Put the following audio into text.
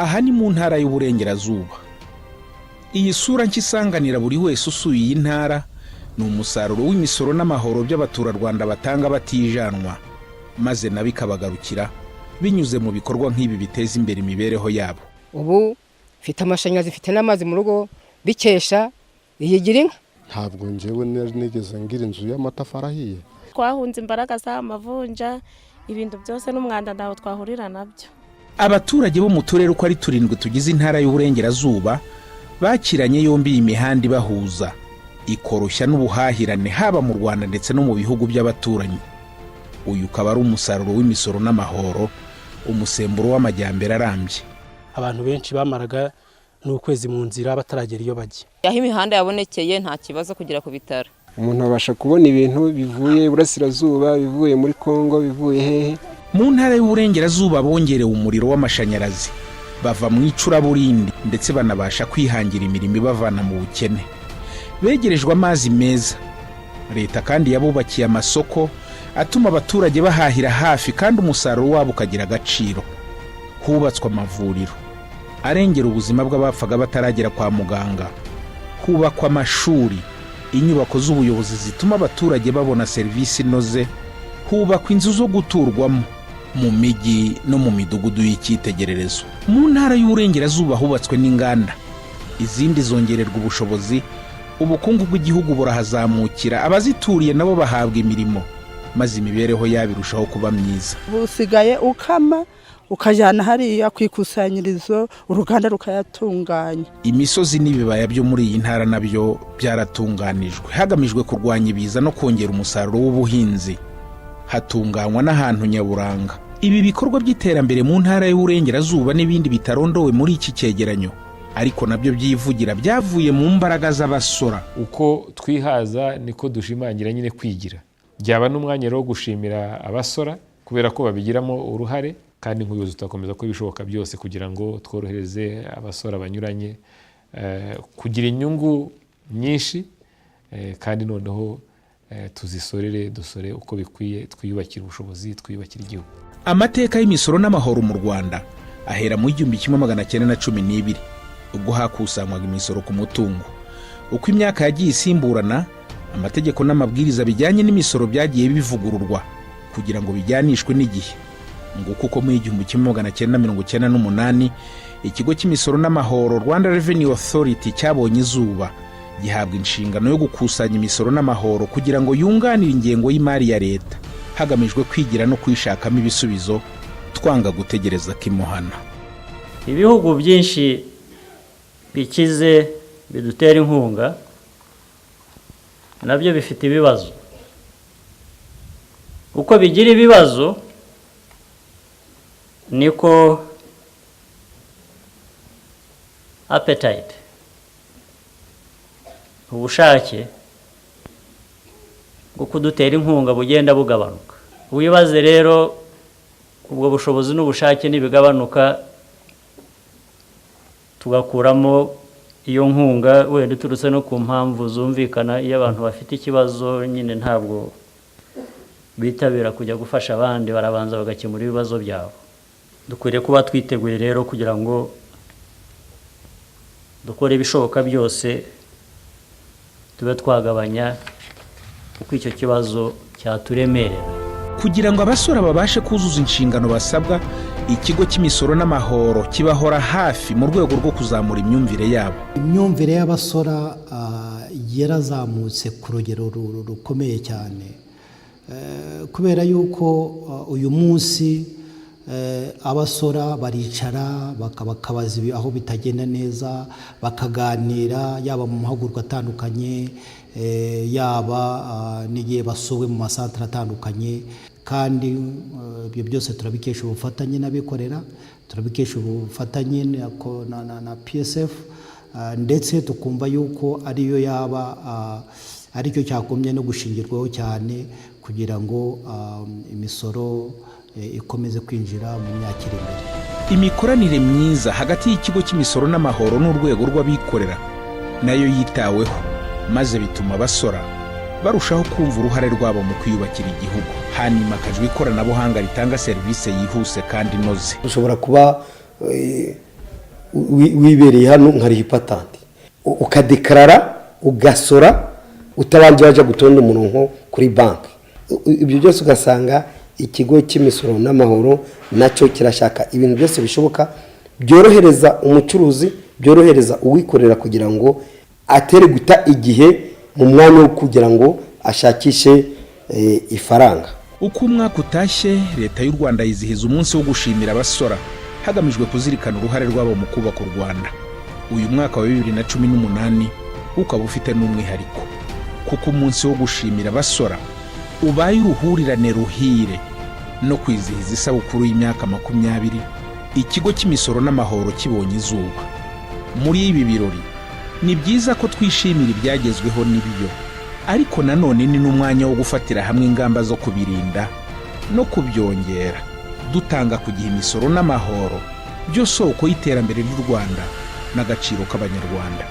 Aha ni mu Ntara y'Uburengerazuba. Iyi sura nshya isanganira buri wese usuye iyi ntara ni umusaruro w'imisoro n'amahoro by'abaturarwanda batanga batijanwa, maze nabo ikabagarukira binyuze mu bikorwa nk'ibi biteza imbere imibereho yabo. Ubu mfite amashanyarazi, mfite n'amazi mu rugo, bikesha iyi Gira Inka. Ntabwo njyewe nigeze ngira inzu y'amatafari ahiye. Twahunze imbaraga z'amavunja, ibintu byose n'umwanda, ntaho twahurira nabyo. Abaturage bo mu turere uko ari turindwi tugize Intara y'Uburengerazuba bakiranye yombi iyi mihanda ibahuza, ikoroshya n'ubuhahirane haba mu Rwanda ndetse no mu bihugu by'abaturanyi. Uyu ukaba ari umusaruro w'imisoro n'amahoro, umusemburo w'amajyambere arambye. Abantu benshi bamaraga n'ukwezi mu nzira bataragera iyo bajya. Aho imihanda yabonekeye, nta kibazo kugera ku bitaro. Umuntu abasha kubona ibintu bivuye iburasirazuba, bivuye muri Kongo, bivuye hehe. Mu Ntara y'Uburengerazuba bongerewe umuriro w'amashanyarazi, bava mu icuraburindi, ndetse banabasha kwihangira imirimo ibavana mu bukene. Begerejwe amazi meza. Leta kandi yabubakiye amasoko atuma abaturage bahahira hafi kandi umusaruro wabo ukagira agaciro. Hubatswe amavuriro arengera ubuzima bw'abapfaga bataragera kwa muganga, hubakwa amashuri, inyubako z'ubuyobozi zituma abaturage babona serivisi inoze, hubakwa inzu zo guturwamo mu mijyi no mu midugudu y'icyitegererezo. Mu Ntara y'Uburengerazuba hubatswe n'inganda, izindi zongererwa ubushobozi. Ubukungu bw'igihugu burahazamukira, abazituriye nabo bahabwa imirimo, maze imibereho yabo irushaho kuba myiza. Busigaye ukama ukajyana hariya ku ikusanyirizo, uruganda rukayatunganya. Imisozi n'ibibaya byo muri iyi ntara nabyo byaratunganijwe hagamijwe kurwanya ibiza no kongera umusaruro w'ubuhinzi, hatunganywa n'ahantu nyaburanga. Ibi bikorwa by'iterambere mu Ntara y'Uburengerazuba n'ibindi bitarondowe muri iki cyegeranyo, ariko nabyo byivugira, byavuye mu mbaraga z'abasora. Uko twihaza niko dushimangira nyine kwigira. Byaba n'umwanya rero wo gushimira abasora kubera ko babigiramo uruhare, kandi nk'ubuyobozi turakomeza gukora ibishoboka byose kugira ngo tworohereze abasora banyuranye kugira inyungu nyinshi, kandi noneho tuzisorere, dusore uko bikwiye, twiyubakire ubushobozi, twiyubakire igihugu. Amateka y'imisoro n'amahoro mu Rwanda ahera mu 1912, ubwo hakusanywaga imisoro ku mutungo. Uko imyaka yagiye isimburana, amategeko n'amabwiriza bijyanye n'imisoro byagiye bivugururwa kugira ngo bijyanishwe n'igihe. Nguko uko muri 1998 Ikigo cy'Imisoro n'Amahoro, Rwanda Revenue Authority, cyabonye izuba, gihabwa inshingano yo gukusanya imisoro n'amahoro kugira ngo yunganire ingengo y'imari ya leta, hagamijwe kwigira no kwishakamo ibisubizo, twanga gutegereza kimuhana. Ibihugu byinshi bikize bidutera inkunga nabyo bifite ibibazo. Uko bigira ibibazo niko appetite, ubushake bwo kudutera inkunga bugenda bugabanuka. Wibaze rero, ubwo bushobozi n'ubushake nibigabanuka, tugakuramo iyo nkunga, wenda iturutse no ku mpamvu zumvikana, iyo abantu bafite ikibazo nyine ntabwo bitabira kujya gufasha abandi, barabanza bagakemura ibibazo byabo. Dukwiriye kuba twiteguye rero kugira ngo dukore ibishoboka byose tube twagabanya uko icyo kibazo cyaturemerera. Kugira ngo abasora babashe kuzuza inshingano basabwa, Ikigo cy'Imisoro n'Amahoro kibahora hafi mu rwego rwo kuzamura imyumvire yabo. Imyumvire y'abasora yarazamutse ku rugero rukomeye cyane, kubera yuko uyu munsi abasora baricara bakabaza aho bitagenda neza, bakaganira, yaba mu mahugurwa atandukanye, yaba n'igihe basuwe mu masantere atandukanye. Kandi ibyo byose turabikesha ubufatanye n'abikorera, turabikesha ubufatanye na PSF, ndetse tukumva yuko ariyo yaba aricyo cyakomye no gushingirwaho cyane kugira ngo imisoro ikomeze kwinjira mu myaka iri imbere. Imikoranire myiza hagati y'Ikigo cy'Imisoro n'Amahoro n'urwego rw'abikorera nayo yitaweho, maze bituma abasora barushaho kumva uruhare rwabo mu kwiyubakira igihugu. Hanimakajwe ikoranabuhanga ritanga serivisi yihuse kandi inoze. Ushobora kuba Wibereye hano nkariha ipatanti, ukadekarara, ugasora utabanje wajya gutonda umurongo kuri banki. Ibyo byose ugasanga Ikigo cy'Imisoro n'Amahoro nacyo kirashaka ibintu byose bishoboka byorohereza umucuruzi, byorohereza uwikorera, kugira ngo atere guta igihe mu mwanya wo kugira ngo ashakishe ifaranga. Uko umwaka utashye, Leta y'u Rwanda yizihiza umunsi wo gushimira abasora, hagamijwe kuzirikana uruhare rwabo mu kubaka u Rwanda. Uyu mwaka wa 2018 ukaba ufite n'umwihariko, kuko umunsi wo gushimira abasora ubaye uruhurirane ruhire no kwizihiza isabukuru y'imyaka 20 Ikigo cy'Imisoro n'Amahoro kibonye izuba. Muri ibi birori ni byiza ko twishimira ibyagezweho n'ibyo, ariko nanone ni n'umwanya wo gufatira hamwe ingamba zo kubirinda no kubyongera, dutanga ku gihe imisoro n'amahoro, byo soko y'iterambere ry'u Rwanda n'agaciro k'Abanyarwanda.